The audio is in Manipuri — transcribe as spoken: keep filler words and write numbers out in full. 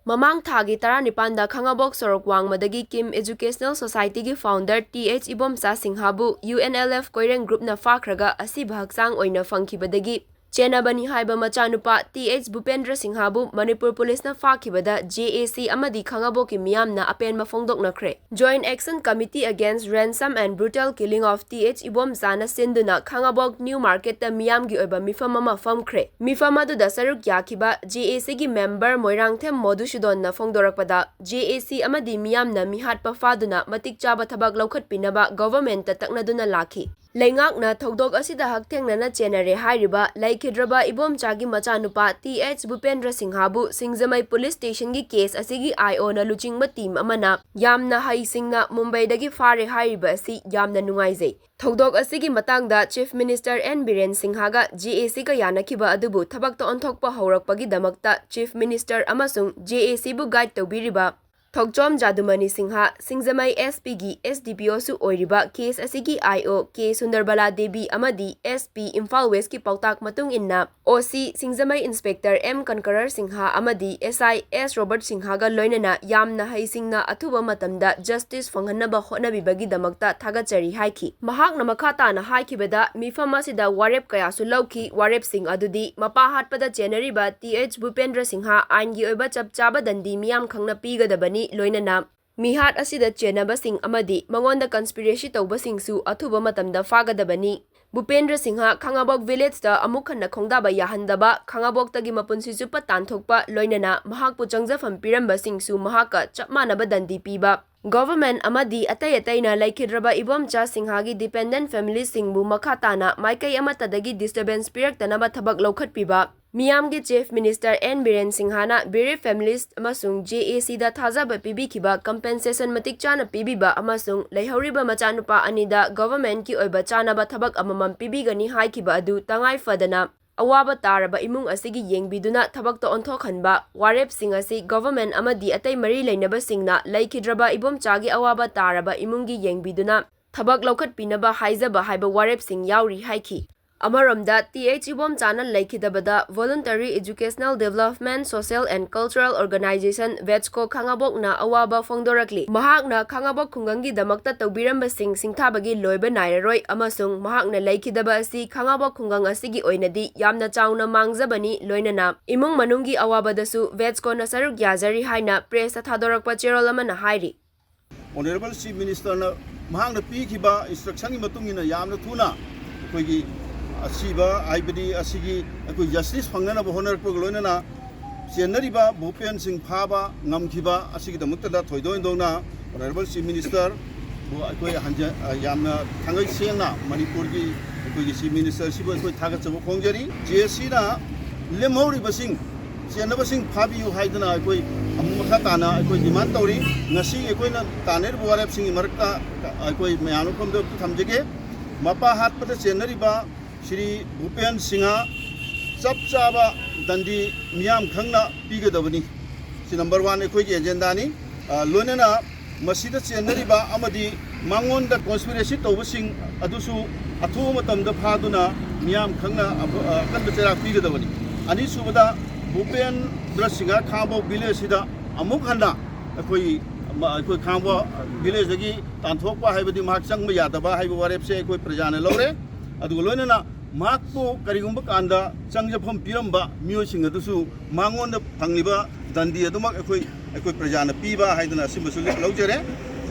ꯃꯃꯥꯡ ꯊꯥꯒꯤ ꯇꯔꯥꯅꯤꯄꯥꯟꯗ ꯈꯥꯉꯕꯣꯛ ꯁꯣꯔꯣꯛ ꯋꯥꯡꯃꯗꯒꯤ ꯀꯤꯝ Educational Societyꯒꯤ founder ꯇꯤ ꯑꯩꯆ ꯏꯕꯣꯝꯆꯥ ꯁꯤꯡꯍꯕꯨ U N L F Koireng groupꯅ ꯐꯥꯈ꯭ꯔꯒ ꯑꯁꯤꯕ ꯍꯛꯆꯥꯡ ꯑꯣꯏꯅ ꯐꯪꯈꯤꯕꯗꯒꯤ ꯆꯦꯟꯅꯕꯅꯤ ꯍꯥꯏꯕ ꯃꯆꯥꯅꯨꯄꯥ ꯇꯤ ꯑꯩꯆ ꯚꯨꯄꯦꯟꯗ꯭ꯔ ꯁꯤꯡꯍꯕꯨ ꯃꯅꯤꯄꯨꯔ ꯄꯨꯂꯤꯁꯅ ꯐꯥꯈꯤꯕꯗ ꯖꯦ ꯑꯦ ꯁꯤ ꯑꯃꯗꯤ ꯈꯥꯉꯕꯣꯛꯀꯤ ꯃꯤꯌꯥꯝꯅ ꯑꯄꯦꯟꯕ ꯐꯣꯡꯗꯣꯛꯅꯈ꯭ꯔꯦ꯫ Joint Action Committee Against Ransom and Brutal Killing of T H ꯏꯕꯣꯝꯆꯥꯅ ꯁꯤꯟꯗꯨꯅ ꯈꯥꯉꯕꯣꯛ ꯅ꯭ꯌꯨ ꯃꯥꯔꯀꯦꯠꯇ ꯃꯤꯌꯥꯝꯒꯤ ꯑꯣꯏꯕ ꯃꯤꯐꯝ ꯑꯃ ꯐꯝꯈ꯭ꯔꯦ꯫ ꯃꯤꯐꯝ ꯑꯗꯨꯗ ꯁꯔꯨꯛ ꯌꯥꯈꯤꯕ ꯖꯦ ꯑꯦ ꯁꯤꯒꯤ member Moirangthem ꯃꯣꯙꯨꯁꯨꯗꯣꯟꯅ ꯐꯣꯡꯗꯣꯔꯛꯄꯗ, J A C ꯑꯃꯗꯤ ꯃꯤꯌꯥꯝꯅ ꯃꯤꯍꯥꯠꯄ ꯐꯥꯗꯨꯅ ꯃꯇꯤꯛ ꯆꯥꯕ ꯊꯕꯛ ꯂꯧꯈꯠꯄꯤꯅꯕ governmentꯇ ꯇꯛꯅꯗꯨꯅ ꯂꯥꯛꯈꯤ꯫ ꯂꯩꯉꯥꯛꯅ ꯊꯧꯗꯣꯛ ꯑꯁꯤꯗ ꯍꯛꯊꯦꯡꯅꯅ ꯆꯦꯟꯅꯔꯦ ꯍꯥꯏꯔꯤꯕ ꯂꯩꯈꯤꯗ꯭ꯔꯕ ꯏꯕꯣꯝꯆꯥꯒꯤ ꯃꯆꯥꯅꯨꯄꯥ ꯇꯤ ꯑꯩꯆ ꯚꯨꯄꯦꯟꯗ꯭ꯔ ꯁꯤꯡꯍꯕꯨ ꯁꯤꯡꯖꯃꯩ police stationꯒꯤ case ꯑꯁꯤꯒꯤ ꯑꯥꯏ ꯑꯣꯅ ꯂꯨꯆꯤꯡꯕ team ꯑꯃꯅ ꯌꯥꯝꯅ ꯍꯩꯁꯤꯡꯅ ꯃꯨꯝꯕꯩꯗꯒꯤ ꯐꯥꯔꯦ ꯍꯥꯏꯔꯤꯕ ꯑꯁꯤ ꯌꯥꯝꯅ ꯅꯨꯡꯉꯥꯏꯖꯩ꯫ ꯊꯧꯗꯣꯛ ꯑꯁꯤꯒꯤ ꯃꯇꯥꯡꯗ Chief Minister ꯑꯦꯟ ꯕꯤꯔꯦꯟ ꯁꯤꯡꯍꯒ ꯖꯦ ꯑꯦ ꯁꯤꯒ ꯌꯥꯅꯈꯤꯕ ꯑꯗꯨꯕꯨ ꯊꯕꯛꯇ ꯑꯣꯟꯊꯣꯛꯄ ꯍꯧꯔꯛꯄꯒꯤꯗꯃꯛꯇ Chief Minister ꯑꯃꯁꯨꯡ ꯖꯦ ꯑꯦ ꯁꯤꯕꯨ guide ꯇꯧꯕꯤꯔꯤꯕ ꯊꯣꯛꯆꯣꯝ ꯖꯥꯗꯨꯃꯅꯤ ꯁꯤꯡꯍ, ꯁꯤꯡꯖꯃꯩ ꯑꯦꯁ ꯄꯤꯒꯤ ꯑꯦꯁ ꯗꯤ ꯄꯤ ꯑꯣꯁꯨ ꯑꯣꯏꯔꯤꯕ case ꯑꯁꯤꯒꯤ ꯑꯥꯏ ꯑꯣ ꯀꯦ ꯁꯨꯟꯗꯔꯕꯂꯥ ꯗꯦꯕꯤ ꯑꯃꯗꯤ ꯑꯦꯁ ꯄꯤ ꯏꯝꯐꯥꯜ ꯋꯦꯁꯀꯤ ꯄꯥꯎꯇꯥꯛ ꯃꯇꯨꯡ ꯏꯟꯅ, ꯑꯣ ꯁꯤ ꯁꯤꯡꯖꯃꯩ Inspector ꯑꯦꯝ ꯀꯟꯀꯔꯔ ꯁꯤꯡꯍ ꯑꯃꯗꯤ ꯑꯦꯁ ꯑꯥꯏ ꯑꯦꯁ ꯔꯣꯕꯔꯠ ꯁꯤꯡꯍꯒ ꯂꯣꯏꯅꯅ ꯌꯥꯝꯅ ꯍꯩꯁꯤꯡꯅ ꯑꯊꯨꯕ ꯃꯇꯝꯗ justice ꯐꯪꯍꯟꯅꯕ ꯍꯣꯠꯅꯕꯤꯕꯒꯤꯗꯃꯛꯇ ꯊꯥꯒꯠꯆꯔꯤ ꯍꯥꯏꯈꯤ꯫ ꯃꯍꯥꯛꯅ ꯃꯈꯥ ꯇꯥꯅ ꯍꯥꯏꯈꯤꯕꯗ, ꯃꯤꯐꯝ ꯑꯁꯤꯗ ꯋꯥꯔꯦꯞ ꯀꯌꯥꯁꯨ ꯂꯧꯈꯤ꯫ ꯋꯥꯔꯦꯞꯁꯤꯡ ꯑꯗꯨꯗꯤ ꯃꯄꯥ ꯍꯥꯠꯄꯗ ꯆꯦꯟꯅꯔꯤꯕ ꯇꯤ ꯑꯩꯆ ꯚꯨꯄꯦꯟꯗ꯭ꯔ ꯁꯤꯡꯍ ꯑꯥꯏꯟꯒꯤ ꯑꯣꯏꯕ ꯆꯞ ꯆꯥꯕ ꯗꯟꯗꯤ ꯃꯤꯌꯥꯝ ꯈꯪꯅ ꯄꯤꯒꯗꯕꯅꯤ, ꯂꯣꯏꯅꯅ ꯃꯤꯍꯥꯠ ꯑꯁꯤꯗ ꯆꯦꯟꯅꯕꯁꯤꯡ ꯑꯃꯗꯤ ꯃꯉꯣꯟꯗ conspiracy ꯇꯧꯕꯁꯤꯡꯁꯨ ꯑꯊꯨꯕ ꯃꯇꯝꯗ ꯐꯥꯒꯗꯕꯅꯤ꯫ ꯚꯨꯄꯦꯟꯗ꯭ꯔ ꯁꯤꯡꯍ ꯈꯥꯉꯕꯣꯛ villageꯇ ꯑꯃꯨꯛ ꯍꯟꯅ ꯈꯣꯡꯗꯥꯕ ꯌꯥꯍꯟꯗꯕ, ꯈꯥꯉꯕꯣꯛꯇꯒꯤ ꯃꯄꯨꯟꯁꯤ ꯆꯨꯞꯄ ꯇꯥꯟꯊꯣꯛꯄ, ꯂꯣꯏꯅꯅ ꯃꯍꯥꯛꯄꯨ ꯆꯪꯖꯐꯝ ꯄꯤꯔꯝꯕꯁꯤꯡꯁꯨ ꯃꯍꯥꯛꯀ ꯆꯞ ꯃꯥꯟꯅꯕ ꯗꯟꯗꯤ ꯄꯤꯕ, government ꯑꯃꯗꯤ ꯑꯇꯩ ꯑꯇꯩꯅ ꯂꯩꯈꯤꯗ꯭ꯔꯕ ꯏꯕꯣꯝꯆꯥ ꯁꯤꯡꯍꯒꯤ dependent familyꯁꯤꯡꯕꯨ ꯃꯈꯥ ꯇꯥꯅ ꯃꯥꯏꯀꯩ ꯑꯃꯠꯇꯗꯒꯤ disturbance ꯄꯤꯔꯛꯇꯅꯕ ꯊꯕꯛ ꯂꯧꯈꯠꯄꯤꯕ, ꯃꯤꯌꯥꯝꯒꯤ Chief Minister ꯑꯦꯟ ꯕꯤꯔꯦꯟ ꯁꯤꯡꯍꯅ bereaved families ꯑꯃꯁꯨꯡ ꯖꯦ ꯑꯦ ꯁꯤꯗ ꯊꯥꯖꯕ ꯄꯤꯕꯤꯈꯤꯕ compensation ꯃꯇꯤꯛ ꯆꯥꯅ ꯄꯤꯕꯤꯕ ꯑꯃꯁꯨꯡ ꯂꯩꯍꯧꯔꯤꯕ ꯃꯆꯥꯅꯨꯄꯥ ꯑꯅꯤꯗ governmentꯀꯤ ꯑꯣꯏꯕ ꯆꯥꯅꯕ ꯊꯕꯛ ꯑꯃꯃꯝ ꯄꯤꯕꯤꯒꯅꯤ ꯍꯥꯏꯈꯤꯕ ꯑꯗꯨ ꯇꯉꯥꯏ ꯐꯗꯅ ꯑꯋꯥꯕ ꯇꯥꯔꯕ ꯏꯃꯨꯡ ꯑꯁꯤꯒꯤ ꯌꯦꯡꯕꯤꯗꯨꯅ ꯊꯕꯛꯇ ꯑꯣꯟꯊꯣꯛꯍꯟꯕ, ꯋꯥꯔꯦꯞꯁꯤꯡ ꯑꯁꯤ government ꯑꯃꯗꯤ ꯑꯇꯩ ꯃꯔꯤ ꯂꯩꯅꯕꯁꯤꯡꯅ ꯂꯩꯈꯤꯗ꯭ꯔꯕ ꯏꯕꯣꯝꯆꯥꯒꯤ ꯑꯋꯥꯕ ꯇꯥꯔꯕ ꯏꯃꯨꯡꯒꯤ ꯌꯦꯡꯕꯤꯗꯨꯅ ꯊꯕꯛ ꯂꯧꯈꯠꯄꯤꯅꯕ ꯍꯥꯏꯖꯕ ꯍꯥꯏꯕ ꯋꯥꯔꯦꯞꯁꯤꯡ ꯌꯥꯎꯔꯤ ꯍꯥꯏꯈꯤ꯫ ꯑꯃꯔꯣꯝꯗ, ꯇꯤ ꯑꯩꯆ ꯏꯕꯣꯝꯆꯥꯅ ꯂꯩꯈꯤꯗꯕꯗ Voluntary Educational Development Social and Cultural Organization, VETSCO, ꯈꯥꯉꯕꯣꯛꯅ ꯑꯋꯥꯕ ꯐꯣꯡꯗꯣꯔꯛꯂꯤ꯫ ꯃꯍꯥꯛꯅ ꯈꯥꯉꯕꯣꯛ ꯈꯨꯡꯒꯪꯒꯤꯗꯃꯛꯇ ꯇꯧꯕꯤꯔꯝꯕꯁꯤꯡ ꯁꯤꯡꯊꯥꯕꯒꯤ ꯂꯣꯏꯕ ꯅꯥꯏꯔꯔꯣꯏ ꯑꯃꯁꯨꯡ ꯃꯍꯥꯛꯅ ꯂꯩꯈꯤꯗꯕ ꯑꯁꯤ ꯈꯥꯉꯕꯣꯛ ꯈꯨꯡꯒꯪ ꯑꯁꯤꯒꯤ ꯑꯣꯏꯅꯗꯤ ꯌꯥꯝꯅ ꯆꯥꯎꯅ ꯃꯥꯡꯖꯕꯅꯤ, ꯂꯣꯏꯅꯅ ꯏꯃꯨꯡ ꯃꯅꯨꯡꯒꯤ ꯑꯋꯥꯕꯗꯁꯨ ꯚꯦꯠꯁꯀꯣꯅ ꯁꯔꯨꯛ ꯌꯥꯖꯔꯤ ꯍꯥꯏꯅ ꯄ꯭ꯔꯦꯁꯇ ꯊꯥꯗꯣꯔꯛꯄ ꯆꯦꯔꯣꯜ ꯑꯃꯅ ꯍꯥꯏꯔꯤ꯫ Honourable Chief Ministerꯅ ꯃꯍꯥꯛꯅ ꯄꯤꯈꯤꯕ instructionꯒꯤ ꯃꯇꯨꯡ ꯏꯟꯅ ꯌꯥꯝꯅ ꯊꯨꯅ ꯑꯩꯈꯣꯏꯒꯤ ꯑꯁꯤꯕ, ꯍꯥꯏꯕꯗꯤ ꯑꯁꯤꯒꯤ ꯑꯩꯈꯣꯏ justice ꯐꯪꯅꯅꯕ ꯍꯣꯠꯅꯔꯛꯄꯒ ꯂꯣꯏꯅꯅ ꯆꯦꯟꯅꯔꯤꯕ ꯚꯨꯄꯦꯟ ꯁꯤꯡ ꯐꯥꯕ ꯉꯝꯈꯤꯕ ꯑꯁꯤꯒꯤꯗꯃꯛꯇꯗ ꯊꯣꯏꯗꯣꯛ ꯍꯦꯟꯗꯣꯛꯅ Honourable Chief Ministerꯕꯨ ꯑꯩꯈꯣꯏ ꯍꯟꯖ-, ꯌꯥꯝꯅ ꯊꯥꯡꯒꯩ ꯁꯦꯡꯅ ꯃꯅꯤꯄꯨꯔꯒꯤ ꯑꯩꯈꯣꯏꯒꯤ Chief Ministerꯁꯤꯕꯨ ꯑꯩꯈꯣꯏ ꯊꯥꯒꯠꯆꯕ ꯐꯣꯡꯖꯔꯤ꯫ ꯖꯦ ꯑꯦꯁ ꯁꯤꯅ ꯂꯦꯝꯍꯧꯔꯤꯕꯁꯤꯡ, ꯆꯦꯟꯅꯕꯁꯤꯡ ꯐꯥꯕꯤꯌꯨ ꯍꯥꯏꯗꯨꯅ ꯑꯩꯈꯣꯏ ꯑꯃꯨꯛ ꯃꯈꯥ ꯇꯥꯅ ꯑꯩꯈꯣꯏ demand ꯇꯧꯔꯤ꯫ ꯉꯁꯤ ꯑꯩꯈꯣꯏꯅ ꯇꯥꯟꯅꯔꯤꯕ ꯋꯥꯔꯦꯞꯁꯤꯡꯒꯤ ꯃꯔꯛꯇ ꯑꯩꯈꯣꯏ ꯃꯌꯥꯝ ꯃꯐꯝꯗ ꯊꯝꯖꯒꯦ꯫ ꯃꯄꯥ ꯍꯥꯠꯄꯗ ꯆꯦꯟꯅꯔꯤꯕ ꯁ꯭ꯔꯤ ꯚꯨꯄꯦꯟ ꯁꯤꯡꯍ ꯆꯞ ꯆꯥꯕ ꯗꯟꯗꯤ ꯃꯤꯌꯥꯝ ꯈꯪꯅ ꯄꯤꯒꯗꯕꯅꯤ꯫ ꯁꯤ number one ꯑꯩꯈꯣꯏꯒꯤ agendaꯅꯤ꯫ ꯑ, ꯂꯣꯏꯅꯅ ꯃꯁꯤꯗ ꯆꯦꯟꯅꯔꯤꯕ ꯑꯃꯗꯤ ꯃꯉꯣꯟꯗ conspiracy ꯇꯧꯕꯁꯤꯡ ꯑꯗꯨꯁꯨ ꯑꯊꯨꯕ ꯃꯇꯝꯗ ꯐꯥꯗꯨꯅ ꯃꯤꯌꯥꯝ ꯈꯪꯅ ꯑꯐ-, ꯑ, ꯑꯀꯟꯕ ꯆꯩꯔꯥꯛ ꯄꯤꯒꯗꯕꯅꯤ꯫ ꯑꯅꯤꯁꯨꯕꯗ, ꯚꯨꯄꯦꯟꯗ꯭ꯔ ꯁꯤꯡꯍ ꯈꯥꯡꯕꯣꯛ villageꯁꯤꯗ ꯑꯃꯨꯛ ꯍꯟꯅ ꯑꯩꯈꯣꯏ, ꯃ-, ꯑꯩꯈꯣꯏ ꯈꯥꯡꯕꯣꯛ villageꯗꯒꯤ ꯇꯥꯟꯊꯣꯛꯄ ꯍꯥꯏꯕꯗꯤ ꯃꯍꯥꯛ ꯆꯪꯕ ꯌꯥꯗꯕ ꯍꯥꯏꯕ ꯋꯥꯔꯦꯞꯁꯦ ꯑꯩꯈꯣꯏ ꯄ꯭ꯔꯖꯥꯅ ꯂꯧꯔꯦ꯫ ꯑꯗꯨꯒ ꯂꯣꯏꯅꯅ ꯃꯍꯥꯛꯄꯨ ꯀꯔꯤꯒꯨꯝꯕ ꯀꯥꯟꯗ ꯆꯪꯖꯐꯝ ꯄꯤꯔꯝꯕ ꯃꯤꯑꯣꯏꯁꯤꯡ ꯑꯗꯨꯁꯨ ꯃꯉꯣꯟꯗ ꯐꯪꯂꯤꯕ ꯗꯟꯗꯤ ꯑꯗꯨꯃꯛ ꯑꯩꯈꯣꯏ, ꯑꯩꯈꯣꯏ ꯄ꯭ꯔꯖꯥꯅ ꯄꯤꯕ ꯍꯥꯏꯗꯅ ꯑꯁꯤꯃꯁꯨ ꯂꯧꯖꯔꯦ꯫